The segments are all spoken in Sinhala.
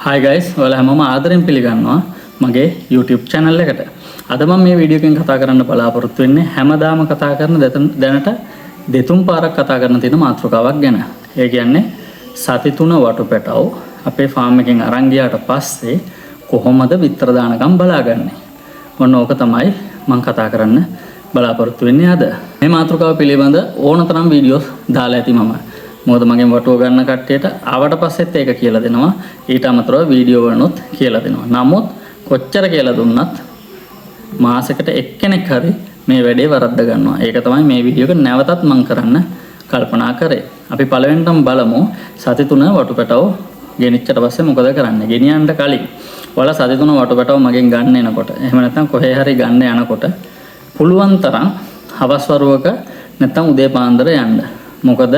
Hi guys, ඔයාලා හැමෝම ආදරෙන් පිළිගන්නවා මගේ YouTube channel එකට. අද මම මේ වීඩියෝ එකෙන් කතා කරන්න බලාපොරොත්තු වෙන්නේ හැමදාම කතා කරන දැනට දෙතුන් පාරක් කතා කරන තියෙන මාතෘකාවක් ගැන. ඒ කියන්නේ සති තුන වටු පැටව් අපේ ෆාම් එකෙන් අරන් ගියාට පස්සේ කොහොමද බිත්තර දානකම් බලාගන්නේ. ඔන්න ඕක තමයි මම කතා කරන්න බලාපොරොත්තු වෙන්නේ අද. මේ මාතෘකාව පිළිබඳ ඕන තරම් වීඩියෝස් දාලා ඇති මම. මොකද මගෙන් වටුව ගන්න කට්ටියට ආවට පස්සෙත් ඒක කියලා දෙනවා. ඊට අමතරව වීඩියෝ වලනොත් කියලා දෙනවා. නමුත් කොච්චර කියලා දුන්නත් මාසෙකට එක්කෙනෙක් හරි මේ වැඩේ වරද්ද ගන්නවා. ඒක තමයි මේ වීඩියෝ එක නැවතත් මං කරන්න කල්පනා කරේ. අපි පළවෙනිටම බලමු සති තුන වටු පැටව ගෙනිච්චට පස්සේ මොකද කරන්නේ? ගෙනියන්න කලින් ඔයාලා සති තුන වටු පැටව මගෙන් ගන්න එනකොට, එහෙම නැත්නම් කොහේ හරි ගන්න යනකොට පුළුවන් තරම් හවස් වරුවක නැත්නම් උදේ පාන්දර යන්න. මොකද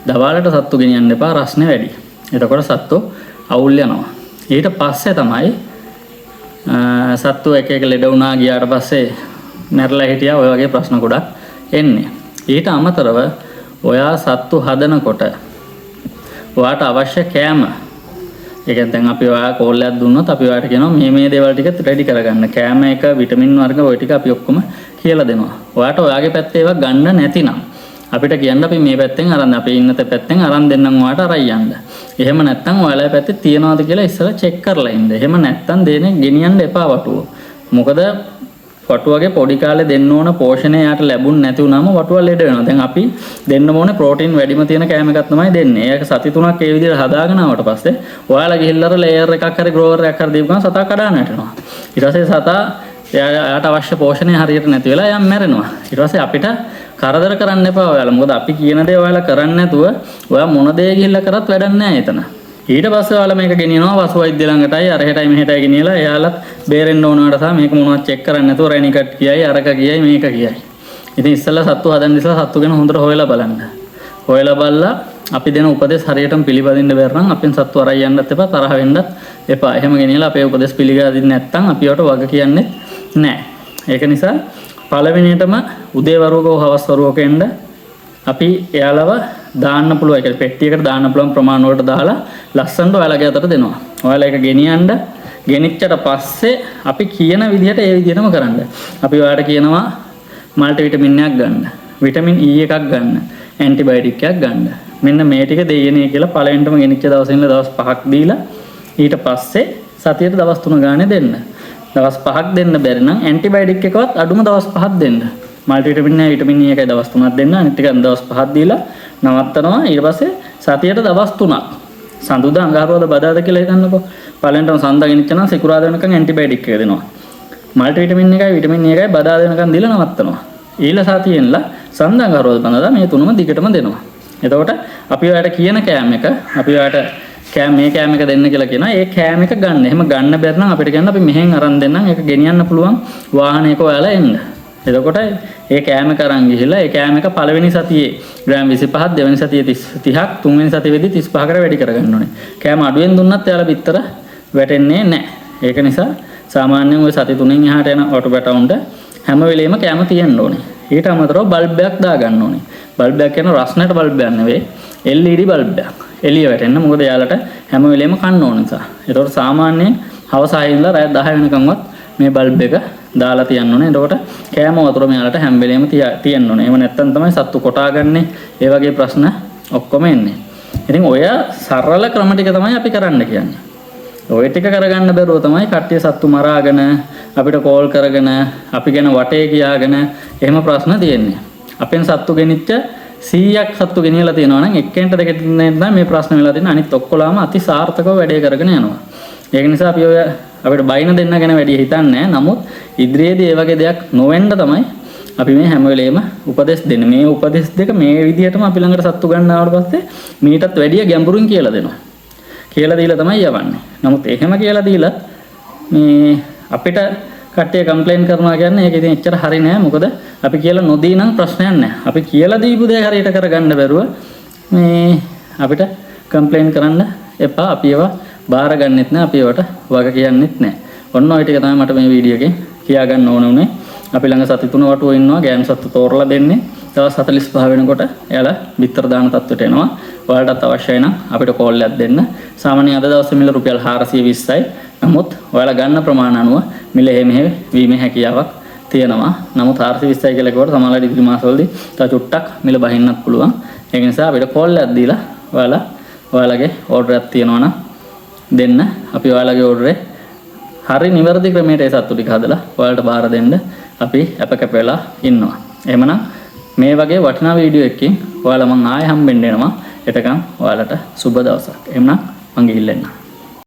දවාලට සත්තු ගෙනියන්න එපා, රස්නේ වැඩි. එතකොට සත්තු අවුල් යනවා. ඊට පස්සේ තමයි සත්තු එක එක ලෙඩ වුණා, ගියාට පස්සේ මැරලා හිටියා, ඔය වගේ ප්‍රශ්න ගොඩක් එන්නේ. ඊට අමතරව ඔයා සත්තු හදනකොට ඔයාට අවශ්‍ය කෑම, ඒ කියන්නේ දැන් අපි ඔයා කෝල් එකක් දුන්නොත් අපි ඔයාට කියනවා මේ මේ දේවල් ටික රෙඩි කරගන්න. කෑම එක, විටමින් වර්ග ඔය ටික අපි ඔක්කොම කියලා දෙනවා. ඔයාට ඔයාගේ පැත්තේ ඒවා ගන්න නැතිනම් අපිට කියන්න, අපි මේ පැත්තෙන් අරන්, අපි ඉන්න පැත්තෙන් අරන් දෙන්නම් ඔයාට අරන් යන්න. එහෙම නැත්නම් ඔයාලා පැත්තේ තියනවාද කියලා ඉස්සෙල්ලා චෙක් කරලා ඉන්න. එහෙම නැත්නම් දෙන්නේ ගෙනියන්න එපා වටුව. මොකද වටුවගේ පොඩි කාලේ දෙන්න ඕන පෝෂණය එයාට ලැබුණ නැති වුණාම වටුව ලෙඩ වෙනවා. දැන් අපි දෙන්න ඕනේ ප්‍රෝටීන් වැඩිම තියෙන කෑම එකක් තමයි දෙන්නේ. ඒක සති තුනක් ඒ විදිහට හදාගෙන ආවට පස්සේ ඔයාලා ගිහිල්ලා අර ලේයර් එකක් හරි ග්‍රෝවර් එකක් හරි දීපු ගමන් සතා කඩාන වැටෙනවා. ඊට පස්සේ සතා එයාට අවශ්‍ය පෝෂණය හරියට නැති වෙලා එයා මැරෙනවා. ඊට පස්සේ අපිට කරදර කරන්න එපා ඔයාලා. මොකද අපි කියන දේ ඔයාලා කරන්නේ නැතුව ඔයා මොන දේ ගිහිල්ලා කරත් වැඩක් නෑ එතන. ඊට පස්සේ ඔයාලා මේක ගෙනියනවා පශු වෛද්‍ය ළඟටයි අරහෙටයි මෙහෙටයි ගෙනියලා එයාලත් බේරෙන්න ඕනවට සහ මේක මොනවද චෙක් කරන්නේ නැතුව රැනිකට් කියයි, අරක කියයි, මේක කියයි. ඉතින් ඉස්සෙල්ලා සත්තු හදන්න ඉස්සෙල්ලා සත්තු ගැන හොඳට හොයලා බලන්න. හොයලා බලලා අපි දෙන උපදෙස් හරියටම පිළිපදින්න බැරි නම් අපෙන් සත්තු අරන් යන්නත් එපා, තරහ වෙන්නත් එපා. එහෙම ගෙනියලා අපේ උපදෙස් පිළිගන්නේ නැත්නම් අපි ඒවට වග කියන්නෙත් නෑ. ඒක නිසා පළවෙනියටම උදේ වරුවක හෝ හවස් වරුවක එන්න. අපි එයාලව දාන්න පුළුවන්, ඒ කියන්නේ පෙට්ටියකට දාන්න පුළුවන් ප්‍රමාණ වලට දාලා ලස්සනට ඔයාලගේ අතට දෙනවා. ඔයාලා ඒක ගෙනියන්න. ගෙනිච්චට පස්සේ අපි කියන විදිහට ඒ විදිහටම කරන්න. අපි ඔයාලට කියනවා මල්ටි විටමින් එකක් ගන්න. විටමින් E එකක් ගන්න. ඇන්ටිබයොටික් එකක් ගන්න. මෙන්න මේ ටික දෙයියනේ කියලා පළවෙනිටම ගෙනිච්ච දවසේ ඉඳලා දවස් 5ක් දීලා ඊට පස්සේ සතියට දවස් 3 ගානේ දෙන්න. දවස් 5ක් දෙන්න බැරි නම් ඇන්ටිබයොටික් එකවත් අඩුම දවස් 5ක් දෙන්න. මල්ටි විටමින් එක, විටමින් E එකයි දවස් 3ක් දෙන්න. අනිත් ටික දවස් 5ක් දීලා නවත්තනවා. ඊට පස්සේ සතියට දවස් 3ක්. සඳුදා, අඟහරුවාද, බදාද කියලා හිතන්නකෝ. පළවෙනිටම සඳුදා ගෙනිච්ච නම් සිකුරාදා වෙනකන් ඇන්ටිබයොටික් එක දෙනවා. මල්ටි විටමින් එකයි විටමින් E එකයි බදාදා වෙනකන් දීලා නවත්තනවා. ඊළ සතියෙන්ලා සඳුදා, අඟහරුවාද, බදාදා මේ තුනම දිගටම දෙනවා. එතකොට අපි ඔයාලට කියන කෑම එක, අපි ඔයාලට කෑම මේ කෑම එක දෙන්න කියලා කියනවා. ඒ කෑම එක ගන්න. එහෙම ගන්න බැරි නම් අපිට කියන්න, අපි මෙහෙන් අරන් දෙන්නම්. ඒක ගෙනියන්න පුළුවන් වාහනයක ඔයාලා එන්න. එතකොට ඒ කෑම එක අරන් ගිහිල්ලා ඒ කෑම එක පළවෙනි සතියේ ග්‍රෑම් 25ක්, දෙවෙනි සතියේ 30 30ක්, තුන්වෙනි සතියේ වෙද්දි 35කට වැඩි කරගන්න ඕනේ. කෑම අඩුවෙන් දුන්නත් එයාලා බිත්තර වැටෙන්නේ නැහැ. ඒක නිසා සාමාන්‍යයෙන් ඔය සති තුනෙන් එහාට යන වටු පැටවුන්ට හැම වෙලෙම කෑම තියෙන්න ඕනේ. ඊට අමතරව බල්බ් එකක් දාගන්න ඕනේ. බල්බ් එකක් කියන රස්නට බල්බ් එකක් නෙවෙයි, LED bulb එකක්. එළිය වැටෙන්න. මොකද එයාලට හැම වෙලෙම කන්න ඕන නිසා. ඒතකොට සාමාන්‍යයෙන් හවස 6 ඉඳලා රාත්‍රී 10 වෙනකන්වත් මේ බල්බ් එක දාලා තියන්න ඕනේ. එතකොට කෑම වතුර මෙයාලට හැම වෙලෙම තියන්න ඕනේ. එහෙම නැත්නම් තමයි සත්තු කොටාගන්නේ. ඒ වගේ ප්‍රශ්න ඔක්කොම එන්නේ. ඉතින් ඔය සරල ක්‍රම ටික තමයි අපි කරන්න කියන්නේ. ඔය ටික කරගන්න බැරුව තමයි කට්ටිය සත්තු මරාගෙන අපිට කෝල් කරගෙන අපි ගැන වටේ කියාගෙන එහෙම ප්‍රශ්න තියෙන්නේ. අපෙන් සත්තු ගෙනිච්ච 100ක් සත්තු ගෙනියලා තියෙනවා නම් එක්කෙනෙක්ට දෙකෙනෙක්ට තමයි මේ ප්‍රශ්න වෙලා තියෙන්නේ. අනිත් ඔක්කොලාම අති සාර්ථකව වැඩේ කරගෙන යනවා. ඒක නිසා අපි ඔය අපිට බයින දෙන්න ගැන වැඩි හිතන්නේ නැහැ. නමුත් ඉදිරියේදී ඒ වගේ දෙයක් නොවෙන්න තමයි අපි මේ හැම වෙලේම උපදෙස් දෙන්නේ. මේ උපදෙස් දෙක මේ විදිහටම අපි ළඟට සත්තු ගන්න ආවට පස්සේ මීටත් වැඩිය ගැඹුරින් කියලා දෙනවා. කියලා දීලා තමයි යවන්නේ. නමුත් එහෙම කියලා දීලත් මේ අපිට කට්ටිය කම්ප්ලේන් කරනවා කියන්නේ ඒක ඉතින් එච්චර හරි නෑ. මොකද අපි කියලා නොදී නම් ප්‍රශ්නයක් නෑ. අපි කියලා දීපු දේ හරියට කරගන්න බැරුව මේ අපිට කම්ප්ලේන් කරන්න එපා. අපි ඒවා බාර ගන්නෙත් නෑ. අපි ඒවට වග කියන්නෙත් නෑ. ඔන්න ඔය ටික තමයි මට මේ වීඩියෝ එකෙන් කියා ගන්න ඕන උනේ. අපි ළඟ සති තුන වටුව ඉන්නවා. ගෑනු සත්තු තෝරලා දෙන්නේ. දවස් 45 වෙනකොට එයාලා බිත්තර දාන තත්ත්වයට එනවා. ඔයාලටත් අවශ්‍යයි නම් අපිට කෝල් එකක් දෙන්න. සාමාන්‍යයෙන් අද දවසේ මිල රුපියල් 420යි. නමුත් ඔයාලා ගන්න ප්‍රමාණය අනුව මිල එහෙ මෙහෙ වීමේ හැකියාවක් තියෙනවා. නමුත් 420යි කියලා කිව්වට සමහරවිට ඉදිරි මාසවලදී තව චුට්ටක් මිල බහින්නත් පුළුවන්. ඒක නිසා අපිට කෝල් එකක් දීලා ඔයාලා ඔයාලගේ ඕඩර් එකක් තියෙනවා නම් දෙන්න. අපි ඔයාලගේ ඕඩර් එක හරි නිවැරදි ක්‍රමයට ඒ සත්තු ටික හදලා ඔයාලට බාර දෙන්න අපි අප කැප වෙලා ඉන්නවා. එහෙමනම් මේ වගේ වටිනා වීඩියෝ එකකින් ඔයාලා මං ආයෙ හම්බෙන්න එනවා. එතකන් ඔයාලට සුබ දවසක්. එහෙමනම් මං ගිහිල්ලා එන්නම්.